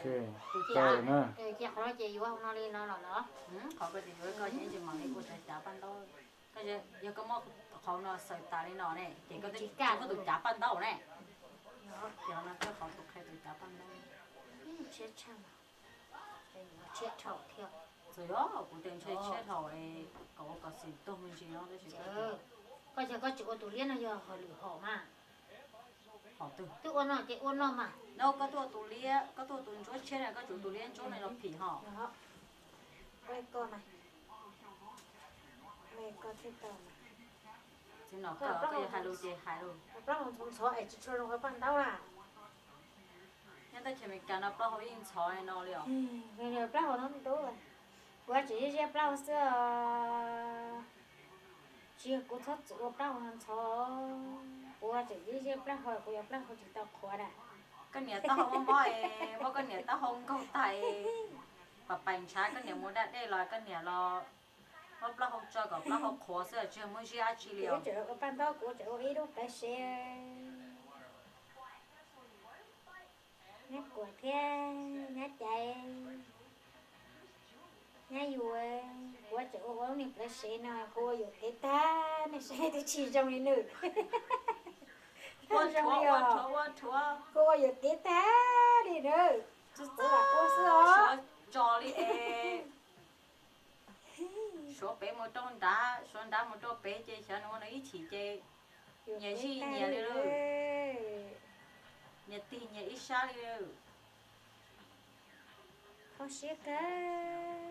Tus cav na. Ces qhov no ces yuav hauv no li no los los. Qhov ko ces yuav koj yeej tsis mam li ua cav paj ntaub. Koj yog koj muab qhov no xaws tas li no ne ces koj twb tsis muaj tus cav paj ntaub ne. Ces qhov no koj qhov tus qhia tus cav paj ntaub. Txawm yog kuv tias ntshe tshiab dhau kom ua kom xim tuag me ntsis no tab sis koj yog koj tsis ua tus liab no yog hom lwm hom mas. Hom twg? Twb ua no ces ua no mas. No koj tuaj tus liab, koj tuaj tus ntsuab tshiab no, koj tsuas tus liab ntsuab no los phim hom. Txiv no koj yog hais lus ces hais lus. Plaub hau ntxhov ntxhov es tsis tshua zoo ua paj ntaub na. Nyob teb chaws Amelikas no plaub hau yeej ntxhov li no li os. Plaub hau ntub ntub, kuv tseem ziab ziab plaub hau xwb os. Tsis yog kuv txhob txwm ua plaub hau ntxhov, kuv tseem ziab ziab plaub hau, kuv yuav plaub hau tsis tau qhuav na. Koj niam taub hau mob mob es muab koj niam taub hau nkaug tag es pam pais ntshav koj niam mus da dej los koj niam los muab plaub hau tso kom plaub hau qhuav xwb tsis yog muab ziab dab tsi li os. Kuv tseem ua paj ntaub, kuv tseem ua ib lub plawv sev. Nyab Kuam thiab nyab Caiv, nyab Yus, kuv tseem ua ua lub niag plawv sev no, kuv ua yuam kev tag, nej saib twb tsis zoo li nws. Kuv ua yuam kev tag li nws. Kuv lam ua xwb os. Suav tso li es, suav pem mus rau nrad, suav nrad mus rau pem ces xyov nws ua nws ib chim ces nyias zij nyias li lawm, nyias tig nyias ib sab li lawm. Kho siab kawg,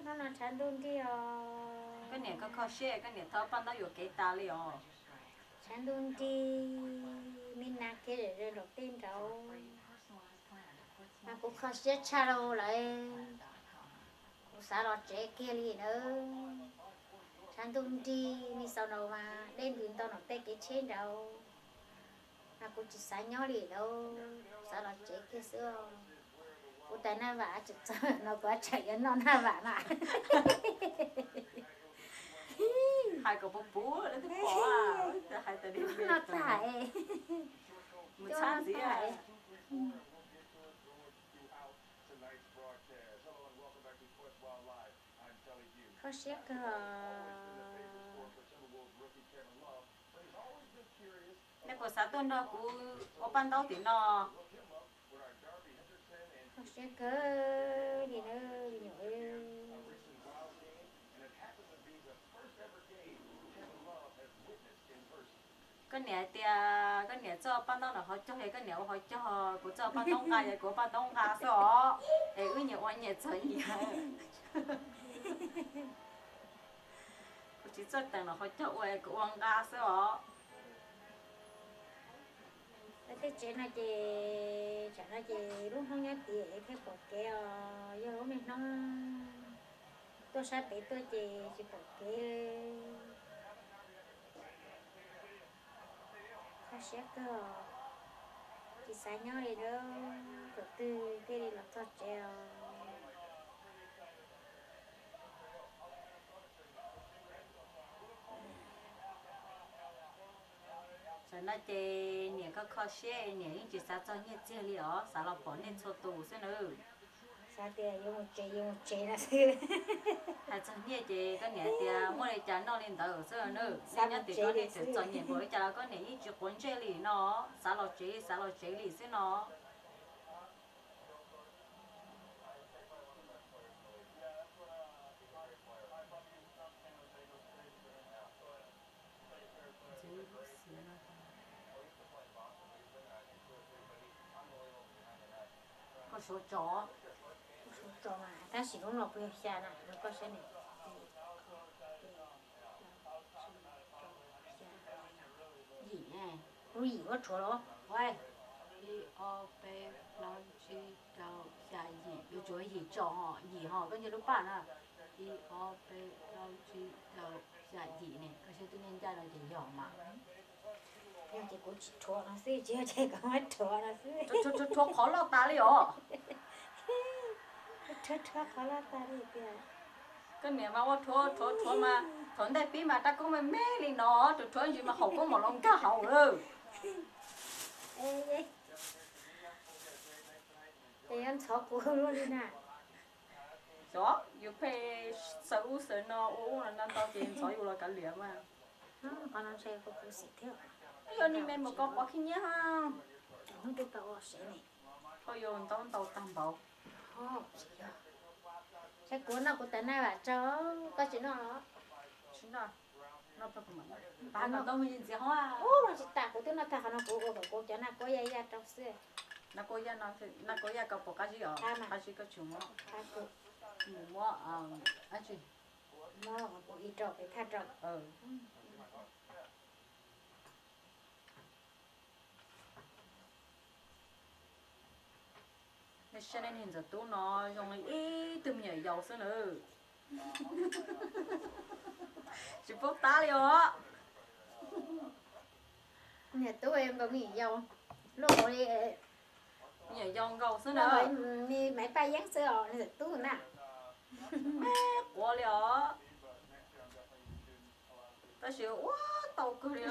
hnub no tshav ntuj nrig os. Koj niam koj kho siab, koj niam thov paj ntaub yuam kev tas li os. Tshav ntuj nrig, me nas khiav zom zaws nraum tej nraud, mas kuv kho siab tshaj lauj lawm. Kuv xav los tsev kiag li nawb. Tshav ntuj nrig, me xaus nraud mas dej ntws ntau nraum tej kev tsheb nraud, mas kuv tsis xav nyob li lauj, xav los tsev kiag xwb. Kuv tais Naj Vam tseem txog no, kuv tsam yuav noj Naj Vam mas. Hais kom puv puv, hais tas li no tag, mus txhab ntxiv. Kho siab kawg. Nej puas xav tuaj nrog kuv ua paj ntaub tim no? Kho siab kawg li na me nyuam. Koj niam hais tias koj niam txoj paj ntaub nram qhov cog es koj niam ua qhov cog, kuv txoj paj ntaub nqa es kuv ua paj ntaub nqa xwb os. Es wb nyias ua nyias txoj nyias. Kuv tsis txawj teem nram qhov cog ua es kuv ua nqa xwb os. Tej tsev no ces tsam no ces lub hnub nyob tid thiaj pom kev os, yog lub niag hnub tuaj sab pem tuaj ces tsis pom kev. Kho siab kawg, tsis xav nyob li na, thaum twg thiaj li los txog tsev os. Tam no ces niam kho kho siab, niam yeej tsis xav txog nyiaj txiag li os, xav los pom nej txhua tus xwb nawb. Xav tias yuav mus tsev yuav mus tsev no xwb. Hais txog nyiaj ces koj niam tias muaj li cas noj li ntawd xwb nawb. Nej nyob tim ko nej tseem txom nyem npaum li cas los koj niam yeej tsis quav ntsej li no, xav los tsev xav los tsev li xwb no. Koj suav tso, koj suav tso mas tab sis lub no puas yog xya na, koj saib ne. Yim, lub yim muab rhuav los. Ib ob peb plaub tsib rau xya yim, yuav tsum yim tso ho, yim ho koj nce lub paj na. Ib ob peb plaub tsib rau xya yim ne, koj saib twb ncaj ncaj no ces yog mas. Yog ces kuv tsis rhuav no xwb, tsis yog ces kuv muab rhuav no xwb. Rhuav qhov loj tas li os. Rhuav qhov loj tas li tiag. Koj niam mas ua rhuav rhuav rhuav mas thaum ntej pib mas rab koob me me li no, rhuav rhuav ntsis mas haum koob mom los nkag hauv lawm. Ntxhov kuv luaj li na. Xyov, yus pheej xaws ub xaws no ua ub no ntau ces ntxhov yus los kav liam mas. Qhov no ntshe kuv kuv xim thiab. Yog ni me mus koj pov khib nyiab ha. Hnub twb tau ua sev ne. Koj yuav ntau ntau tag npaum. Saib kuv noj kuv tais naj vam rau, koj tsis noj los? Tsis noj. Noj tau kuv mam noj. Ntxiv hov. Ub, tsis tas, kuv twb noj tag qhov no, kuv ua kom kuv cov naj kuab yaj yaj rau xwb. Naj kuab yaj no, naj kuab yaj koj pom qab zib os, qab zib koj tsis muab. Mus muab dab tsi? Muab kuv ib rau pem thaj rau. Nej saib nej niag ntxawm tub no zoo li ib tug me nyuam yaus xwb na. Tsis paub tab li os. Niag tub nkaus me nyuam yaus, luaj nkaus li me nyuam yaus nkaus xwb na. Maiv Paj Yeeb xwb os, niag ntxawm tub na. Me quav li os. Tab sis ua tau kawg li.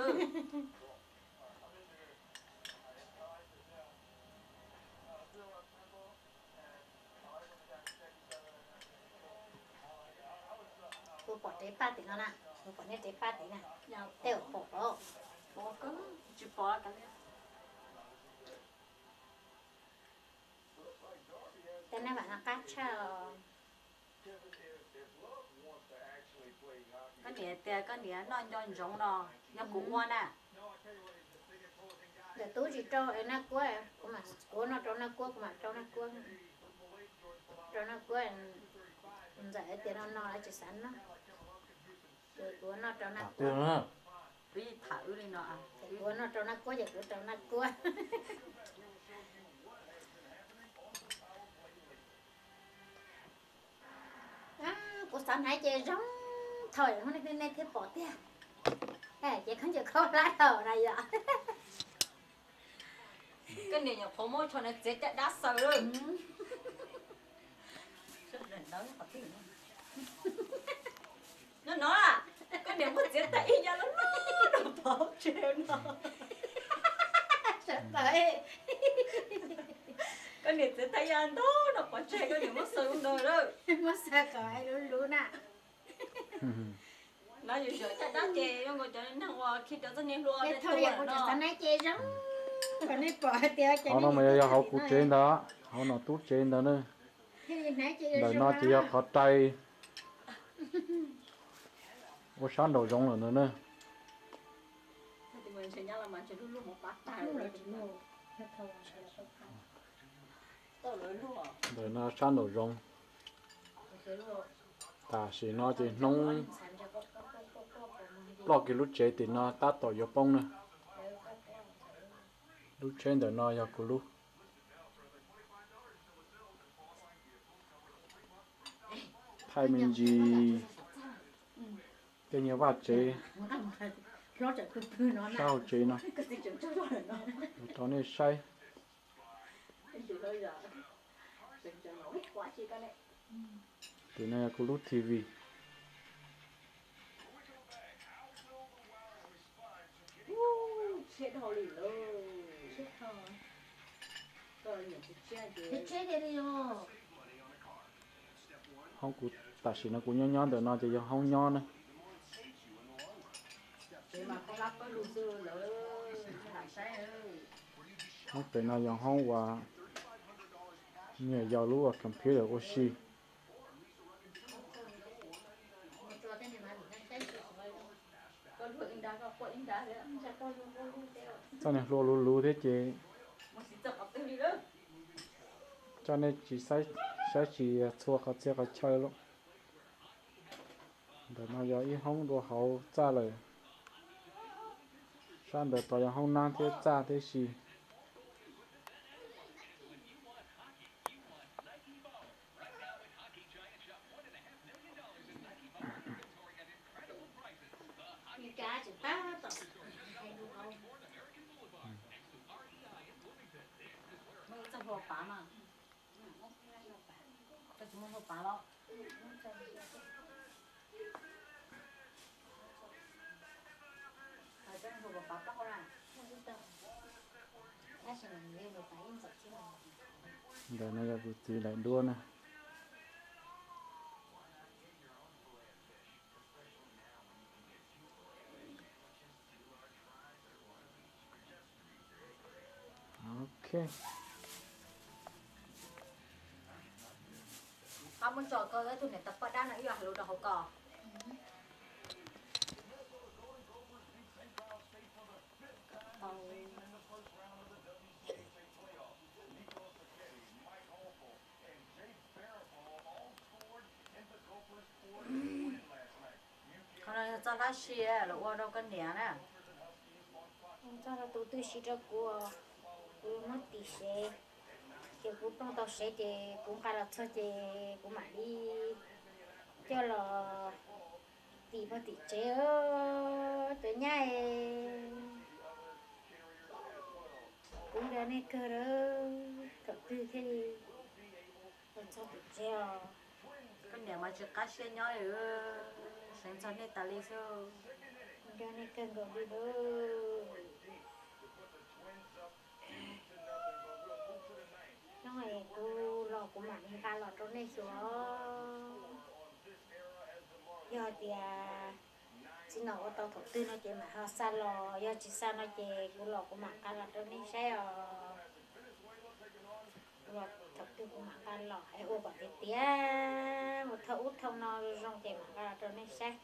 Kuv pom tsev paj tim no na, kuv pom nej tsev paj tim na, tej zaum pom os. Tsis pom. Tej naj vam no qab tshaj os. Koj niam tias koj niam noj nco ntsoov no, yog kuv ua na. Ntxawm tub tsis rau naj kuab, kuv noj rau naj kuab, kuv mam rau naj kuab. Rau naj kuab, ntxawm tias no no tsis xav noj. Ces kuv noj rau naj kuab. Kuv noj rau naj kuab ces kuv rau naj kuab. Kuv xav hnav ces zoo, thaum nej thiaj pom tiag. Ces khaub ncaws khaub hlab thaum na yom. Koj niam nyuam qhuav muab tsho na txiav caj dab xaws lawm. No no, koj niam muab txiav tag ib yam lub lub no pov tseg no. Koj niam txiav tag ib yam ntau no pov tseg, koj niam muab xaws ntau lawm. Muab xaws kom lub lub na. No yus zov caj dab ces zoo nkaus cov neeg uas khi cov txoj niag hlua thaum kuv tseem xav hnav ces zoo, kom nej pom hais tias cov no mas yog hauv kuv tsev ntawd, hauv nom tub tsev ntawd na. Ntawm no ces yog qhov rai ua sab nraum zoov lawm ntawd na. Ntawm no sab nraum zoov. Tam sim no ces hnub ploj kiag lub tsev tim no tab tom yuav poob na. Lub tsheb ntawm no yog kuv lub. Thaij me ntsis tej niag vaj tsev sab hauv tsev no rau nej saib. Tim no yog kuv lub T V. Hoob kuv tam sim no kuv nyob nyob ntawm no ces yog hoob nyob na. Hoob pem no yog hoob uas me nyuam yaus lub ua computer ua si. Txoj niag hlua luv luv thiab ces coj nej tsis saib tsis txhua qhov txhia qhov chaw lawm. Ntawm no yog ib hoob dua hauv txaj lawm. Sab ntawd tod yog hoob nab thiab txaj tib si. Muaj ib txoj hlua pav mas. Koj tsis muaj hlua pav los? Hais koj hlua pav plaub hau na. Tab sis mas nws hlua pav ib ntxwm thiab. Ntawm no yog kuv txiv daim duab na. Ok. Qab muab tso ko tus niam tais poj dab no ib yam hais lus rau hauv ko. Qhov no yog txoj hlab sia los ua rau koj niam na. Txoj no tus twj siv rau kuv, kuv muab tim sev, ces kuv plooj tau sev ces kuv nqa los txog ces kuv mam li coj los tim pog tim tsev cov nyab. Kuv nco nej kawg lawm, thaum twg thiaj li los txog tim tsev os. Koj niam mas tsis qab siab nyob li, seev txog nej tas li xwb. Nco nej kawg nkaus li lawm. Hnub kuv los kuv mam li nqa los rau nej xyuas. Yog tias txiv nom ua tau thaum twg no ces mam ho xa los, yog tsis xa no ces kuv los kuv mam nqa los rau nej saib os. Kuv los thaum twg kuv mam nqa los es ua kom tiav tiav mus thauj ub thauj no zoo ces mam nqa los rau nej saib.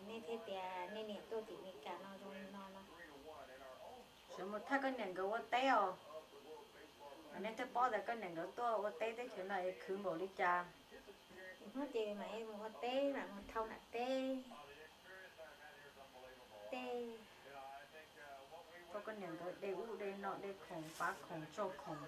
Nej thiaj tias nej niam tuaj tim Meskas no zoo li no no. Sawv mus thauj koj niam nkawd ua teb os. Nej twb paub tias koj niam nkawd tuaj ua teb teb chaws no es khwv npaum li cas. Hnub ces mam mus ua teb, mam mus thauj nram teb. Teb. Thauj koj niam nkawd de ub de no, de khoom, pav khoom, tsau khoom.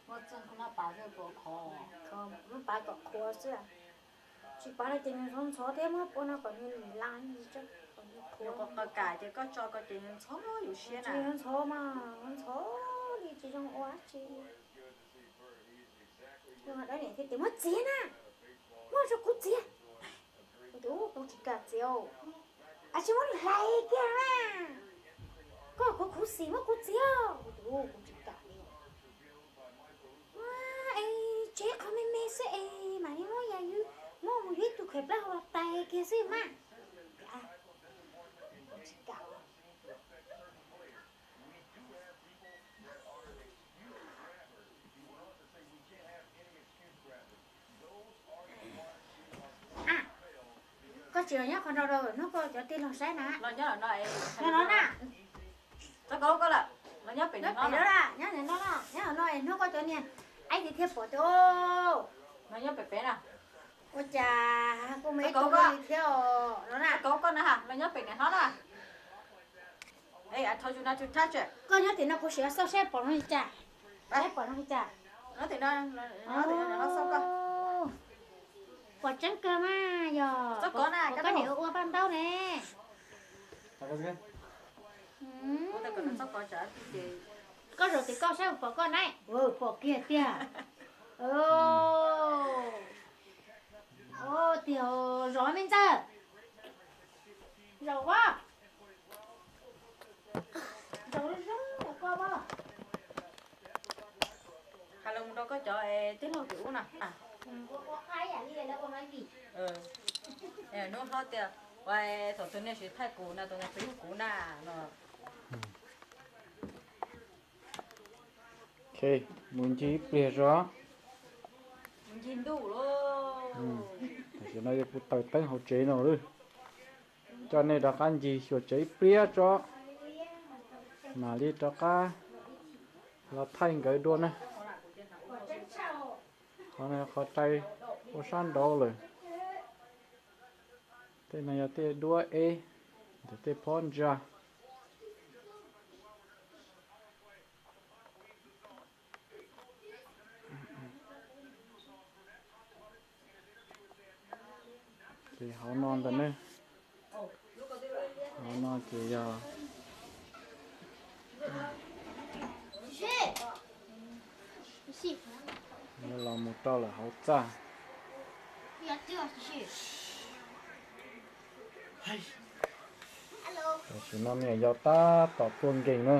Muaj txooj koj muab pav xwb puas khov? Muab pav kom qhuav xwb. Tsis pav no ces nws ntxhov ntxhov thiab, muab pua no kom nws lim laj, kom nws qhuav. Nws qhuav kam ces koj tso ko ces nws ntxhov yus siab na. Nws ntxhov mas ntxhov li tsis zoo ua dab tsi. Dab niam thiaj tias muab txiav na, muab rau kuv txiav. Kuv tias kuv tsis kam txiav. Ab tsis muab hlais kiag na, koj khuv khuv xim muab kuv txiav. Kuv tias kuv tsis kam li. Es tsev qhov me me xwb es mam li muab, yog muab mus yuav ib tug khaws plaub hau los tais kiag xwb mas. Kuv tsis kam li. Koj tsis los nyob qhov no rau hnub koj cov tij laug saib na. Los nyob no na. Txog koj lawm, los nyob pem no na, nyob no, nyob no es hnub koj cov niag aib thiaj pom tias. Los nyob pem pem na. Ua cas kuj me tub li thiab os no na. Koj na, los nyob pem niam hlob na. Koj nyob tim no kuv sim xauj saib pom no li cas. Saib pom no li cas. Pom tseeb kawg mas yog koj niam ua paj ntaub ne. Koj zaum tim koj saib pom koj na. Pom kiag tiag. Tiag zov me ntxawg. Zov a. Zov zoo koj a. Hais lus rau koj cov tij laug tim ub na. Hnub hlob tias thaum tus niag siv thaij kuv na, tus niag pib kuv na no. Mus ncig ib pliag tso. Ncig ntuj lawm. Tam sim no yog kuv taws teeb hauv tsev no lawm. Coj nej rov qab ncig xyuas tsev ib pliag tso, mam li rov qab los thaij nkawd dua na. Qhov no qhov rais ua sab nraud lawm. Tej no yog tej duab eb, ntawm tej phob ntsa. Ces hauv no ntag ne, hauv no ces yog los mus rau lawm hauv txaj. Tam sim no me nyuam yaus tab tom tua nkees na,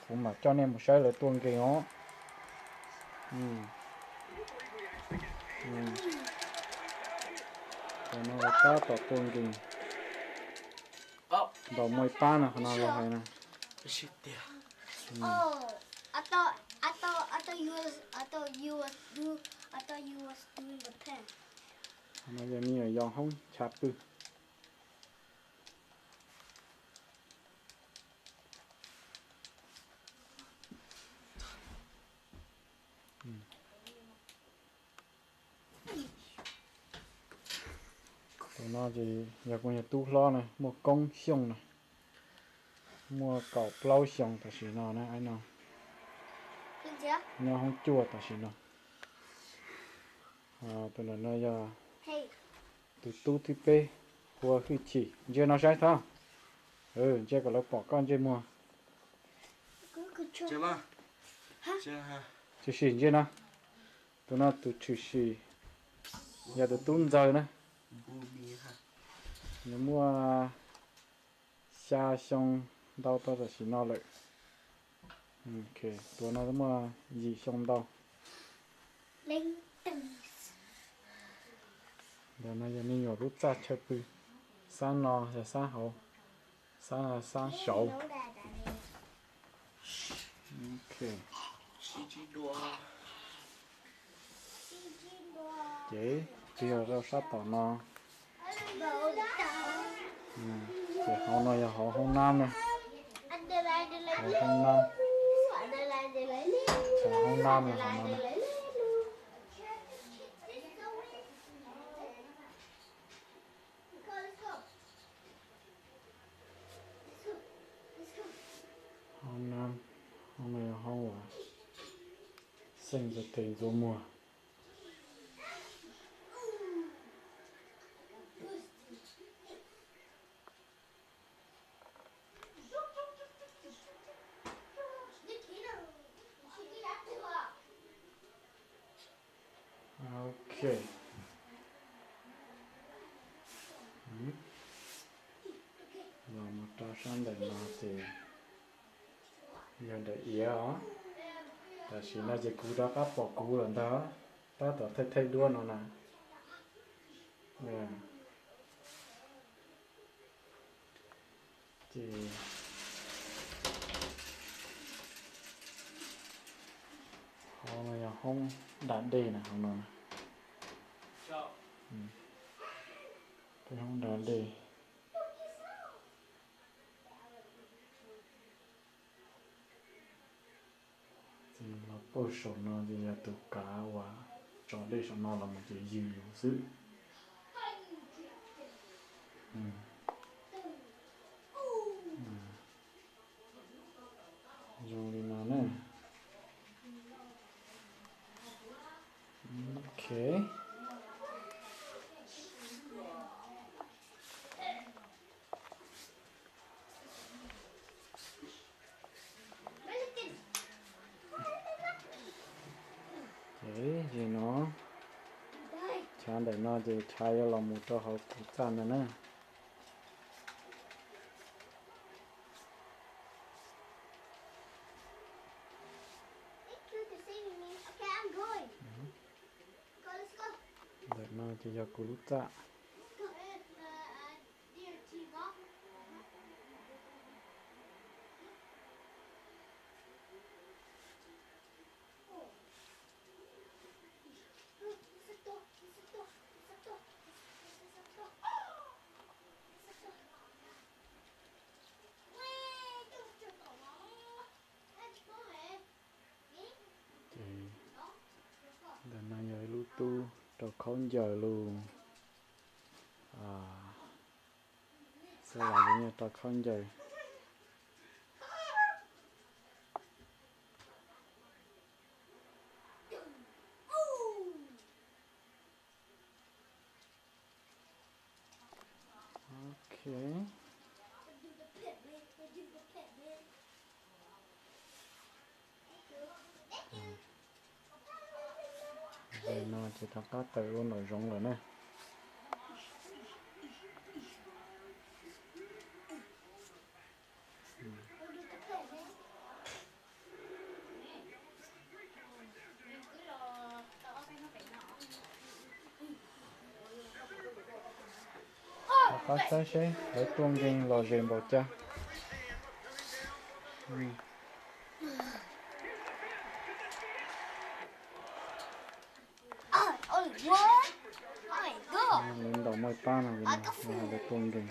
kuv mam coj nej mus saib lawv tua nkees os. Tam no tab tom tua nkees. Ntaus muaj ib pab no, qhov no los hais na. Qhov no yog me nyuam yaus hoob chav pw. Tus no ces yog kuv nyuag tub hlob na, muaj kaum xyoo na, muaj kaum plaub xyoo tam sim no na, no nyob hoob cuaj tam sim no. Tus ntawm no yog tus tub thib peb, hu ua Hwj Chim, ntsia no saib thaum, ntsia kom lawv pom koj ntsej muag. Tshwm sim ntsia no, tus no tus tshwm sim yog tus tub ntxawg na, nws muaj xya xyoo ntau tau tam sim no lawm. Tus no muaj yim xyoo ntau. Ntawm no yog me nyuam lub txaj chaw pw, xab no yog xab hauv, xab no xab saud. Ces twb yog rau sab tom no. Ces hauv no yog hauv hoob nab na. Hauv hoob nab, hauv hoob nab na, hauv no na. Hoob nab, hoob no yog hoob uas xeem ntxuav tes ntxuav muag. Ok. Los mus rau sab ntawm no ces yog daim iav os. Tam sim no ces kuv rov qab pom kuv lawm ntag, tab tom thaij thaij duab no na. Ces hauv no yog hoob da dej na, hauv no na. Peb hoob da dej. Ces los pauj saum no ces yog tus kav uas tso dej saum no los mus ces yws yus xwb. Zoo li no na. Ok. Ces no chav ntawm no ces chav yuav los mus rau hauv kuv txaj ntag na. Ntawm no ces yog kuv lub txaj. Ces ntawm no yog ib lub tub rau khaub ncaws lug. Xab las nyob rau khaub ncaws. Ok. Ntawm no ces rov qab tawm ua nraum zoov lawm na. Pab saib seb lawv tua nkeeg los ze npaum cas. Lawv ntaus muaj pab no, lawv tua nkeeg.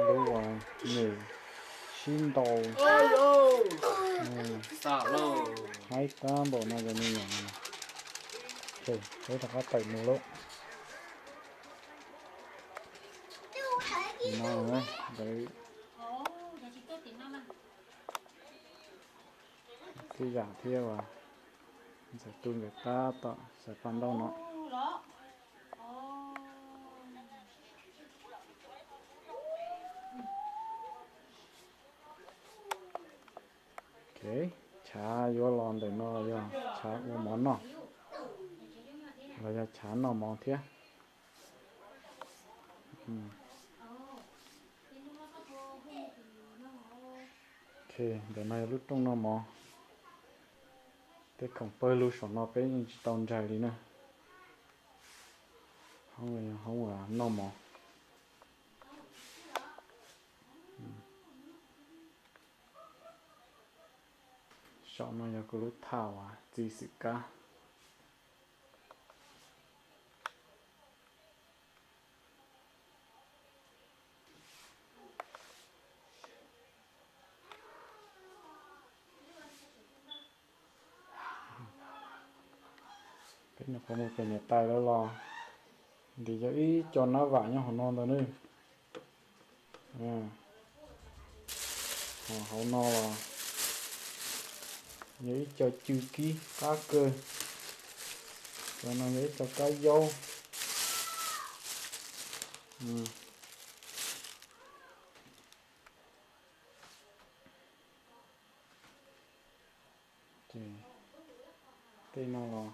Lub uas nws sib ntaus haib kab npaum no yog me nyuam no. Peb rov qab tawm mus lauj. No, ntawd tib yam thiab as. Ntxhais tu nkawd tab tom xaws paj ntaub no. Ok, chav yuav los ntawm no yog chav ua mov noj, los yog chav noj mov thiab. Ok, ntawm no yog lub rooj noj mov. Tej khoom pawg lug saum no peb yeej tsis tau ntsais li na. Hoob, hoob uas noj mov. Saum no yog kuv lub thaj uas txiv xwm kab. Peb nyuam qhuav mus pem niam tais lawv los, nws yog ib co nab vam nyob hauv no ntag nawb. Ho hauv no los yog ib co cw kib qab kawg. Cov no yog ib co kab yaub. Ces tej no los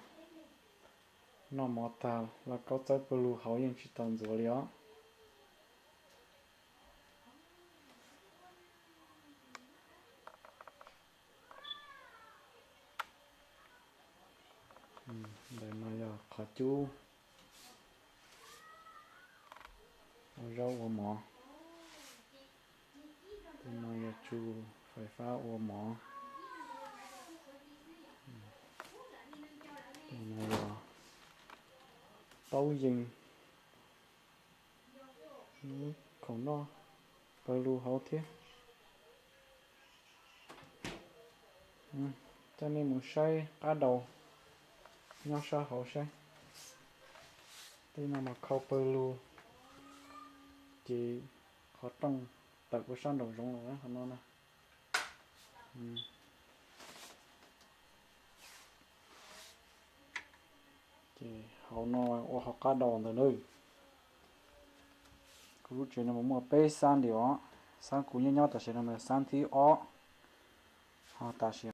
noj mov tag, lauj kaub txawb pawg lug hauv yeej tsis tau ntxuav li os. Ntawm no yog qhov cub ua zaub ua mov. Tej no yog tsu fais fab ua mov. Tej no yog taub yees, khoom noj pawg lug hauv thiab. Coj nej mus saib qab daus nyob sab hauv saib. Tej no mas khau pawg lug, ces qhov rooj tawm puag sab nraum zoov lawm qhov no na. Ces hauv no ua hauv qab daus ntawd na. Kuv lub tsev no mas muaj peb xab nti os. Xab kuv nyob nyob tam sim no mas xab thib ob. Ho tam sim